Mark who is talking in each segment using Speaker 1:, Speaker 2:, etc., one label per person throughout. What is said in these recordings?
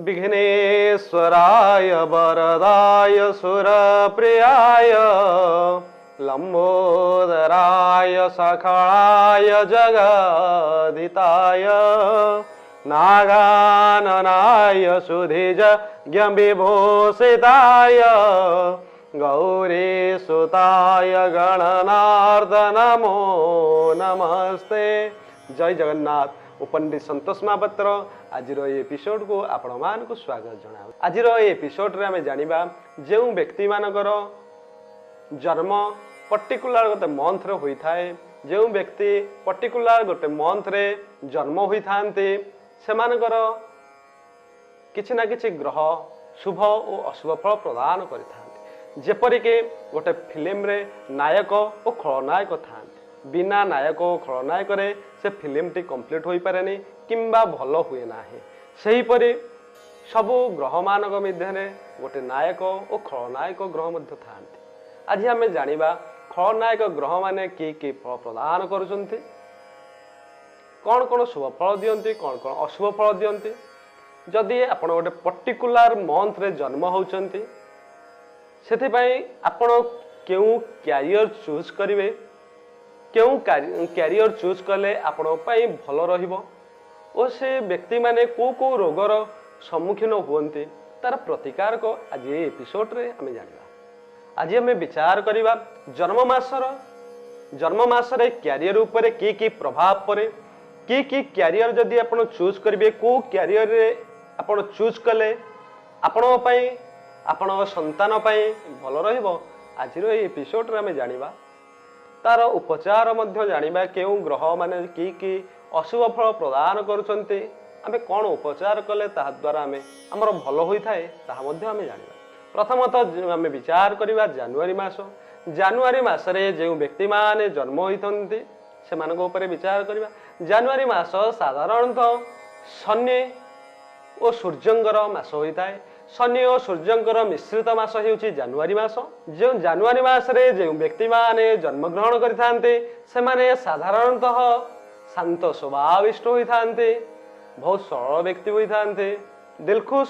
Speaker 1: विघ्नेश्वराय वरदाय सुरप्रियाय लम्बोदराय सखळाय जगदिताय नागाननाय सुधिजज्ञविभूषिताय गौरीसुताय गणनार्द नमो नमस्ते। ଜୟ ଜଗନ୍ନାଥ। ମୁଁ ପଣ୍ଡିତ ସନ୍ତୋଷ ମହାପାତ୍ର ଆଜିର ଏହି ଏପିସୋଡ଼କୁ ଆପଣମାନଙ୍କୁ ସ୍ୱାଗତ ଜଣାଉ। ଆଜିର ଏହି ଏପିସୋଡ଼ରେ ଆମେ ଜାଣିବା, ଯେଉଁ ବ୍ୟକ୍ତିମାନଙ୍କର ଜନ୍ମ ପର୍ଟିକୁଲାର ଗୋଟେ ମନ୍ଥରେ ହୋଇଥାଏ, ଯେଉଁ ବ୍ୟକ୍ତି ପର୍ଟିକୁଲାର ଗୋଟେ ମନ୍ଥରେ ଜନ୍ମ ହୋଇଥାନ୍ତି, ସେମାନଙ୍କର କିଛି ନା କିଛି ଗ୍ରହ ଶୁଭ ଓ ଅଶୁଭ ଫଳ ପ୍ରଦାନ କରିଥାନ୍ତି। ଯେପରିକି ଗୋଟେ ଫିଲ୍ମରେ ନାୟକ ଓ ଖଳନାୟକ ଥାନ୍ତି। ବିନା ନାୟକ ଓ ଖଳନାୟକରେ ସେ ଫିଲ୍ମଟି କମ୍ପ୍ଲିଟ୍ ହୋଇପାରେନି କିମ୍ବା ଭଲ ହୁଏ ନାହିଁ। ସେହିପରି ସବୁ ଗ୍ରହମାନଙ୍କ ମଧ୍ୟରେ ଗୋଟେ ନାୟକ ଓ ଖଳନାୟକ ଗ୍ରହ ମଧ୍ୟ ଥାନ୍ତି। ଆଜି ଆମେ ଜାଣିବା ଖଳନାୟକ ଗ୍ରହମାନେ କି କି ଫଳ ପ୍ରଦାନ କରୁଛନ୍ତି, କ'ଣ କ'ଣ ଶୁଭ ଫଳ ଦିଅନ୍ତି, କ'ଣ କ'ଣ ଅଶୁଭ ଫଳ ଦିଅନ୍ତି। ଯଦି ଆପଣ ଗୋଟେ ପର୍ଟିକୁଲାର ମନ୍ଥରେ ଜନ୍ମ ହେଉଛନ୍ତି, ସେଥିପାଇଁ ଆପଣ କେଉଁ କ୍ୟାରିୟର ଚୁଜ୍ କରିବେ, କେଉଁ କ୍ୟାରିୟର ଚୁଜ୍ କଲେ ଆପଣଙ୍କ ପାଇଁ ଭଲ ରହିବ ଓ ସେ ବ୍ୟକ୍ତିମାନେ କେଉଁ କେଉଁ ରୋଗର ସମ୍ମୁଖୀନ ହୁଅନ୍ତି, ତାର ପ୍ରତିକାରକ ଆଜି ଏହି ଏପିସୋଡ଼ରେ ଆମେ ଜାଣିବା। ଆଜି ଆମେ ବିଚାର କରିବା ଜନ୍ମ ମାସର, ଜନ୍ମ ମାସରେ କ୍ୟାରିୟର ଉପରେ କି କି ପ୍ରଭାବ ପଡ଼େ, କି କି କ୍ୟାରିୟର ଯଦି ଆପଣ ଚୁଜ୍ କରିବେ, କେଉଁ କ୍ୟାରିୟରରେ ଆପଣ ଚୁଜ୍ କଲେ ଆପଣଙ୍କ ପାଇଁ, ଆପଣଙ୍କ ସନ୍ତାନ ପାଇଁ ଭଲ ରହିବ। ଆଜିର ଏହି ଏପିସୋଡ଼ରେ ଆମେ ଜାଣିବା, ତାର ଉପଚାର ମଧ୍ୟ ଜାଣିବା। କେଉଁ ଗ୍ରହ ମାନେ କି କି ଅଶୁଭ ଫଳ ପ୍ରଦାନ କରୁଛନ୍ତି, ଆମେ କ'ଣ ଉପଚାର କଲେ ତାହା ଦ୍ୱାରା ଆମେ ଆମର ଭଲ ହୋଇଥାଏ, ତାହା ମଧ୍ୟ ଆମେ ଜାଣିବା। ପ୍ରଥମତଃ ଆମେ ବିଚାର କରିବା ଜାନୁଆରୀ ମାସ। ଜାନୁଆରୀ ମାସରେ ଯେଉଁ ବ୍ୟକ୍ତିମାନେ ଜନ୍ମ ହୋଇଥାନ୍ତି, ସେମାନଙ୍କ ଉପରେ ବିଚାର କରିବା। ଜାନୁଆରୀ ମାସ ସାଧାରଣତଃ ଶନି ଓ ସୂର୍ଯ୍ୟଙ୍କର ମାସ ହୋଇଥାଏ। ଶନି ଓ ସୂର୍ଯ୍ୟଙ୍କର ମିଶ୍ରିତ ମାସ ହେଉଛି ଜାନୁଆରୀ ମାସ। ଯେଉଁ ଜାନୁଆରୀ ମାସରେ ଯେଉଁ ବ୍ୟକ୍ତିମାନେ ଜନ୍ମଗ୍ରହଣ କରିଥାନ୍ତି, ସେମାନେ ସାଧାରଣତଃ ଶାନ୍ତ ସ୍ୱଭାବିଷ୍ଟ ହୋଇଥାନ୍ତି, ବହୁତ ସରଳ ବ୍ୟକ୍ତି ହୋଇଥାନ୍ତି, ଦିଲଖୁଶ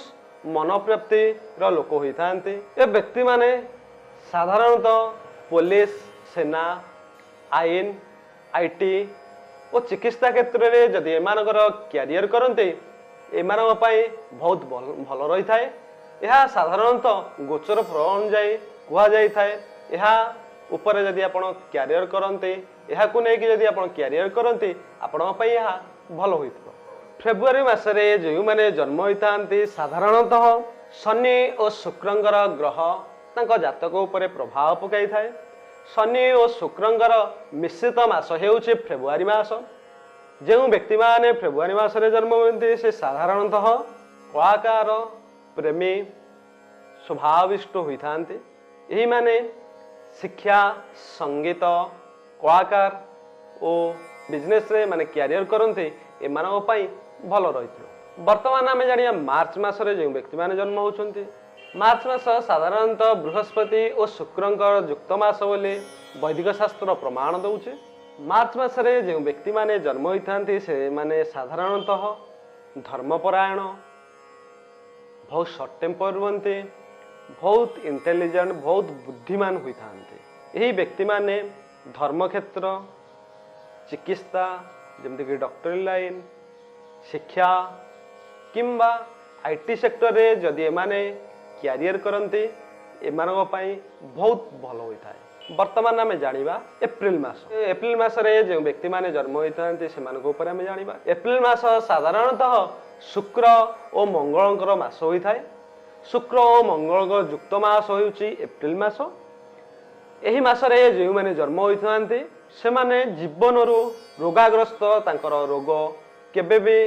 Speaker 1: ମନପ୍ରାପ୍ତିର ଲୋକ ହୋଇଥାନ୍ତି। ଏ ବ୍ୟକ୍ତିମାନେ ସାଧାରଣତଃ ପୋଲିସ, ସେନା, ଆଇନ, IT ଓ ଚିକିତ୍ସା କ୍ଷେତ୍ରରେ ଯଦି ଏମାନଙ୍କର କ୍ୟାରିୟର କରନ୍ତି, ଏମାନଙ୍କ ପାଇଁ ବହୁତ ଭଲ ରହିଥାଏ। ଏହା ସାଧାରଣତଃ ଗୋଚର ଫଳ ଅନୁଯାୟୀ କୁହାଯାଇଥାଏ। ଏହା ଉପରେ ଯଦି ଆପଣ କ୍ୟାରିୟର କରନ୍ତି, ଏହାକୁ ନେଇକି ଯଦି ଆପଣ କ୍ୟାରିୟର କରନ୍ତି, ଆପଣଙ୍କ ପାଇଁ ଏହା ଭଲ ହୋଇଥିବ। ଫେବୃଆରୀ ମାସରେ ଯେଉଁମାନେ ଜନ୍ମ ହୋଇଥାନ୍ତି, ସାଧାରଣତଃ ଶନି ଓ ଶୁକ୍ରଙ୍କର ଗ୍ରହ ତାଙ୍କ ଜାତକ ଉପରେ ପ୍ରଭାବ ପକାଇଥାଏ। ଶନି ଓ ଶୁକ୍ରଙ୍କର ମିଶ୍ରିତ ମାସ ହେଉଛି ଫେବୃଆରୀ ମାସ। ଯେଉଁ ବ୍ୟକ୍ତିମାନେ ଫେବୃଆରୀ ମାସରେ ଜନ୍ମ ହୁଅନ୍ତି, ସେ ସାଧାରଣତଃ କଳାକାର, ପ୍ରେମୀ, ସ୍ୱଭାବିଷ୍ଟ ହୋଇଥାନ୍ତି। ଏହିମାନେ ଶିକ୍ଷା, ସଙ୍ଗୀତ, କଳାକାର ଓ ବିଜନେସରେ ମାନେ କ୍ୟାରିୟର କରନ୍ତି, ଏମାନଙ୍କ ପାଇଁ ଭଲ ରହିଥିବ। ବର୍ତ୍ତମାନ ଆମେ ଜାଣିବା ମାର୍ଚ୍ଚ ମାସରେ ଯେଉଁ ବ୍ୟକ୍ତିମାନେ ଜନ୍ମ ହେଉଛନ୍ତି। ମାର୍ଚ୍ଚ ମାସ ସାଧାରଣତଃ ବୃହସ୍ପତି ଓ ଶୁକ୍ରଙ୍କର ଯୁକ୍ତ ମାସ ବୋଲି ବୈଦିକ ଶାସ୍ତ୍ର ପ୍ରମାଣ ଦେଉଛି। ମାର୍ଚ୍ଚ ମାସରେ ଯେଉଁ ବ୍ୟକ୍ତିମାନେ ଜନ୍ମ ହୋଇଥାନ୍ତି, ସେମାନେ ସାଧାରଣତଃ ଧର୍ମପରାୟଣ, ବହୁତ ସର୍ଟ ଟେମ୍ପର ରୁହନ୍ତି, ବହୁତ ଇଣ୍ଟେଲିଜେଣ୍ଟ, ବହୁତ ବୁଦ୍ଧିମାନ ହୋଇଥାନ୍ତି। ଏହି ବ୍ୟକ୍ତିମାନେ ଧର୍ମକ୍ଷେତ୍ର, ଚିକିତ୍ସା, ଯେମିତିକି ଡକ୍ଟରୀ ଲାଇନ୍, ଶିକ୍ଷା କିମ୍ବା IT ସେକ୍ଟରରେ ଯଦି ଏମାନେ କ୍ୟାରିୟର କରନ୍ତି, ଏମାନଙ୍କ ପାଇଁ ବହୁତ ଭଲ ହୋଇଥାଏ। ବର୍ତ୍ତମାନ ଆମେ ଜାଣିବା ଏପ୍ରିଲ ମାସ। ଏପ୍ରିଲ ମାସରେ ଯେଉଁ ବ୍ୟକ୍ତିମାନେ ଜନ୍ମ ହୋଇଥାନ୍ତି, ସେମାନଙ୍କ ଉପରେ ଆମେ ଜାଣିବା। ଏପ୍ରିଲ ମାସ ସାଧାରଣତଃ ଶୁକ୍ର ଓ ମଙ୍ଗଳଙ୍କର ମାସ ହୋଇଥାଏ। ଶୁକ୍ର ଓ ମଙ୍ଗଳଙ୍କ ଯୁକ୍ତ ମାସ ହେଉଛି ଏପ୍ରିଲ ମାସ। ଏହି ମାସରେ ଯେଉଁମାନେ ଜନ୍ମ ହୋଇଥାନ୍ତି, ସେମାନେ ଜୀବନରୁ ରୋଗାଗ୍ରସ୍ତ, ତାଙ୍କର ରୋଗ କେବେ ବି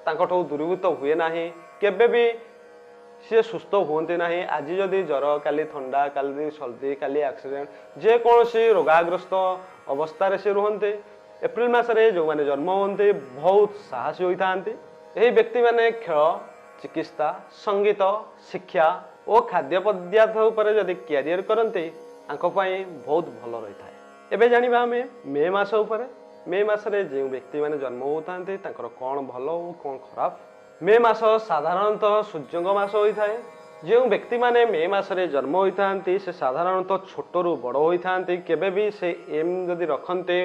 Speaker 1: ତାଙ୍କଠୁ ଦୂରୀଭୂତ ହୁଏ ନାହିଁ, କେବେ ବି ସିଏ ସୁସ୍ଥ ହୁଅନ୍ତି ନାହିଁ। ଆଜି ଯଦି ଜ୍ୱର, କାଲି ଥଣ୍ଡା, କାଲି ସର୍ଦ୍ଦି, କାଲି ଆକ୍ସିଡେଣ୍ଟ, ଯେକୌଣସି ରୋଗାଗ୍ରସ୍ତ ଅବସ୍ଥାରେ ସେ ରୁହନ୍ତି। ଏପ୍ରିଲ ମାସରେ ଯେଉଁମାନେ ଜନ୍ମ ହୁଅନ୍ତି, ବହୁତ ସାହସୀ ହୋଇଥାନ୍ତି। ଏହି ବ୍ୟକ୍ତିମାନେ ଖେଳ, ଚିକିତ୍ସା, ସଙ୍ଗୀତ, ଶିକ୍ଷା ଓ ଖାଦ୍ୟ ପଦାର୍ଥ ଉପରେ ଯଦି କ୍ୟାରିୟର କରନ୍ତି, ତାଙ୍କ ପାଇଁ ବହୁତ ଭଲ ରହିଥାଏ। ଏବେ ଜାଣିବା ଆମେ ମେ ମାସ ଉପରେ। ମେ ମାସରେ ଯେଉଁ ବ୍ୟକ୍ତିମାନେ ଜନ୍ମ ହେଉଥାନ୍ତି, ତାଙ୍କର କ'ଣ ଭଲ ଓ କ'ଣ ଖରାପ। ମେ ମାସ ସାଧାରଣତଃ ସୂର୍ଯ୍ୟଙ୍କ ମାସ ହୋଇଥାଏ। ଯେଉଁ ବ୍ୟକ୍ତିମାନେ ମେ ମାସରେ ଜନ୍ମ ହୋଇଥାନ୍ତି, ସେ ସାଧାରଣତଃ ଛୋଟରୁ ବଡ଼ ହୋଇଥାନ୍ତି। କେବେ ବି ସେ ଏମ୍ ଯଦି ରଖନ୍ତି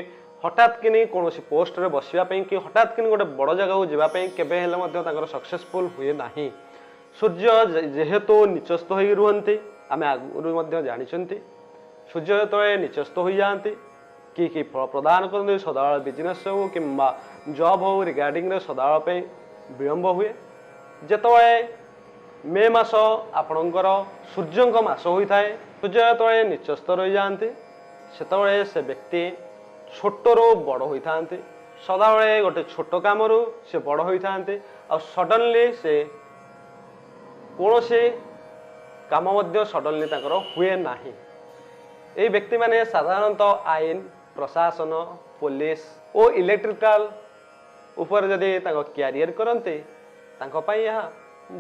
Speaker 1: ହଠାତ୍ କିନି କୌଣସି ପୋଷ୍ଟରେ ବସିବା ପାଇଁ କି ହଠାତ୍ କିନି ଗୋଟେ ବଡ଼ ଜାଗାକୁ ଯିବା ପାଇଁ, କେବେ ହେଲେ ମଧ୍ୟ ତାଙ୍କର ସକ୍ସେସଫୁଲ୍ ହୁଏ ନାହିଁ। ସୂର୍ଯ୍ୟ ଯେହେତୁ ନିଚସ୍ଥ ହୋଇ ରୁହନ୍ତି, ଆମେ ଆଗରୁ ମଧ୍ୟ ଜାଣିଛନ୍ତି, ସୂର୍ଯ୍ୟ ଯେତେବେଳେ ନିଚସ୍ଥ ହୋଇଯାଆନ୍ତି କି କି ଫଳ ପ୍ରଦାନ କରନ୍ତି? ସଦାବେଳେ ବିଜନେସ୍ ହେଉ କିମ୍ବା ଜବ୍ ହେଉ ରିଗାର୍ଡ଼ିଂରେ ସଦାବେଳ ପାଇଁ ବିଳମ୍ବ ହୁଏ। ଯେତେବେଳେ ମେ ମାସ ଆପଣଙ୍କର ସୂର୍ଯ୍ୟଙ୍କ ମାସ ହୋଇଥାଏ, ସୂର୍ଯ୍ୟ ଯେତେବେଳେ ନିଚସ୍ଥ ରହିଯାଆନ୍ତି, ସେତେବେଳେ ସେ ବ୍ୟକ୍ତି ଛୋଟରୁ ବଡ଼ ହୋଇଥାନ୍ତି। ସଦାବେଳେ ଗୋଟେ ଛୋଟ କାମରୁ ସେ ବଡ଼ ହୋଇଥାନ୍ତି ଆଉ ସଡନଲି ସେ କୌଣସି କାମ ମଧ୍ୟ ସଡନଲି ତାଙ୍କର ହୁଏ ନାହିଁ। ଏହି ବ୍ୟକ୍ତିମାନେ ସାଧାରଣତଃ ଆଇନ, ପ୍ରଶାସନ, ପୋଲିସ ଓ ଇଲେକ୍ଟ୍ରିକାଲ ଉପରେ ଯଦି ତାଙ୍କ କ୍ୟାରିୟର କରନ୍ତି, ତାଙ୍କ ପାଇଁ ଏହା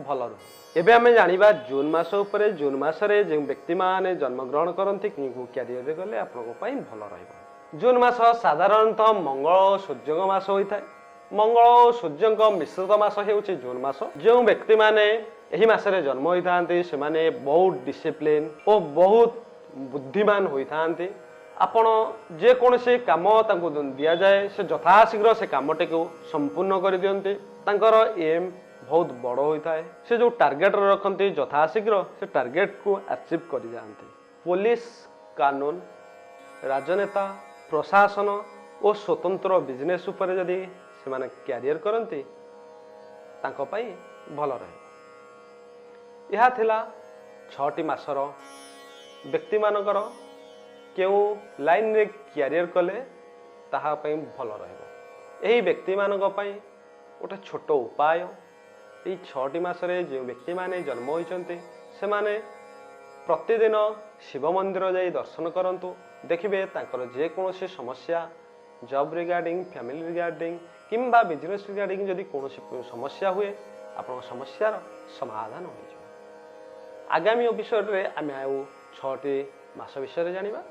Speaker 1: ଭଲ ରୁହେ। ଏବେ ଆମେ ଜାଣିବା ଜୁନ୍ ମାସ ଉପରେ। ଜୁନ୍ ମାସରେ ଯେଉଁ ବ୍ୟକ୍ତିମାନେ ଜନ୍ମଗ୍ରହଣ କରନ୍ତି, କେଉଁ କ୍ୟାରିୟରରେ ଗଲେ ଆପଣଙ୍କ ପାଇଁ ଭଲ ରହିବ? ଜୁନ୍ ମାସ ସାଧାରଣତଃ ମଙ୍ଗଳ ଓ ସୂର୍ଯ୍ୟଙ୍କ ମାସ ହୋଇଥାଏ। ମଙ୍ଗଳ ଓ ସୂର୍ଯ୍ୟଙ୍କ ମିଶ୍ରିତ ମାସ ହେଉଛି ଜୁନ୍ ମାସ। ଯେଉଁ ବ୍ୟକ୍ତିମାନେ ଏହି ମାସରେ ଜନ୍ମ ହୋଇଥାନ୍ତି, ସେମାନେ ବହୁତ ଡିସିପ୍ଲିନ ଓ ବହୁତ ବୁଦ୍ଧିମାନ ହୋଇଥାନ୍ତି। ଆପଣ ଯେକୌଣସି କାମ ତାଙ୍କୁ ଦିଆଯାଏ, ସେ ଯଥାଶୀଘ୍ର ସେ କାମଟିକୁ ସମ୍ପୂର୍ଣ୍ଣ କରିଦିଅନ୍ତି। ତାଙ୍କର ଏମ୍ ବହୁତ ବଡ଼ ହୋଇଥାଏ। ସେ ଯେଉଁ ଟାର୍ଗେଟ ରଖନ୍ତି, ଯଥାଶୀଘ୍ର ସେ ଟାର୍ଗେଟକୁ ଆଚିଭ୍ କରିଯାଆନ୍ତି। ପୋଲିସ, କାନୁନ, ରାଜନେତା, ପ୍ରଶାସନ ଓ ସ୍ୱତନ୍ତ୍ର ବିଜନେସ୍ ଉପରେ ଯଦି ସେମାନେ କ୍ୟାରିୟର କରନ୍ତି, ତାଙ୍କ ପାଇଁ ଭଲ ରହିବ। ଏହା ଥିଲା 6ଟି ମାସର ବ୍ୟକ୍ତିମାନଙ୍କର କେଉଁ ଲାଇନରେ କ୍ୟାରିୟର କଲେ ତାହା ପାଇଁ ଭଲ ରହିବ। ଏହି ବ୍ୟକ୍ତିମାନଙ୍କ ପାଇଁ ଗୋଟେ ଛୋଟ ଉପାୟ। ଏଇ 6ଟି ମାସରେ ଯେଉଁ ବ୍ୟକ୍ତିମାନେ ଜନ୍ମ ହୋଇଛନ୍ତି, ସେମାନେ ପ୍ରତିଦିନ ଶିବ ମନ୍ଦିର ଯାଇ ଦର୍ଶନ କରନ୍ତୁ। ଦେଖିବେ ତାଙ୍କର ଯେକୌଣସି ସମସ୍ୟା, ଜବ୍ ରିଗାର୍ଡ଼ିଂ, ଫ୍ୟାମିଲି ରିଗାର୍ଡ଼ିଂ କିମ୍ବା ବିଜନେସ୍ ରିଗାର୍ଡ଼ିଂ ଯଦି କୌଣସି ସମସ୍ୟା ହୁଏ, ଆପଣଙ୍କ ସମସ୍ୟାର ସମାଧାନ ହୋଇଯିବ। ଆଗାମୀ ଏପିସୋଡ଼ରେ ଆମେ ଆଉ 6ଟି ମାସ ବିଷୟରେ ଜାଣିବା।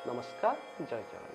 Speaker 1: ନମସ୍କାର, ଜୟ ଜଗନ୍ନାଥ।